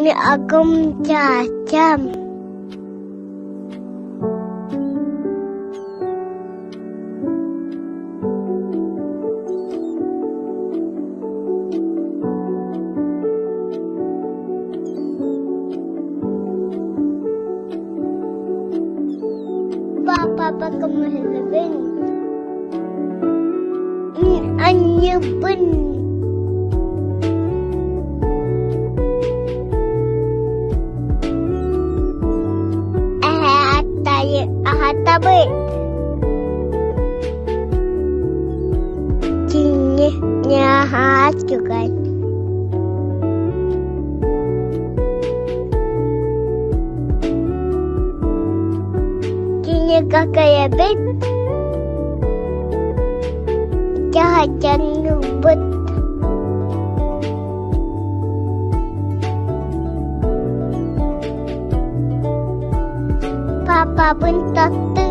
Агым чаачам. Папа көмөлөһөбүн. Мин анньыбын. Эһээ аһатабыт. Кинини наһаа үчүгэй. Кини какайабыт дьаһайдьанныбыт. Папабын таптыыбын.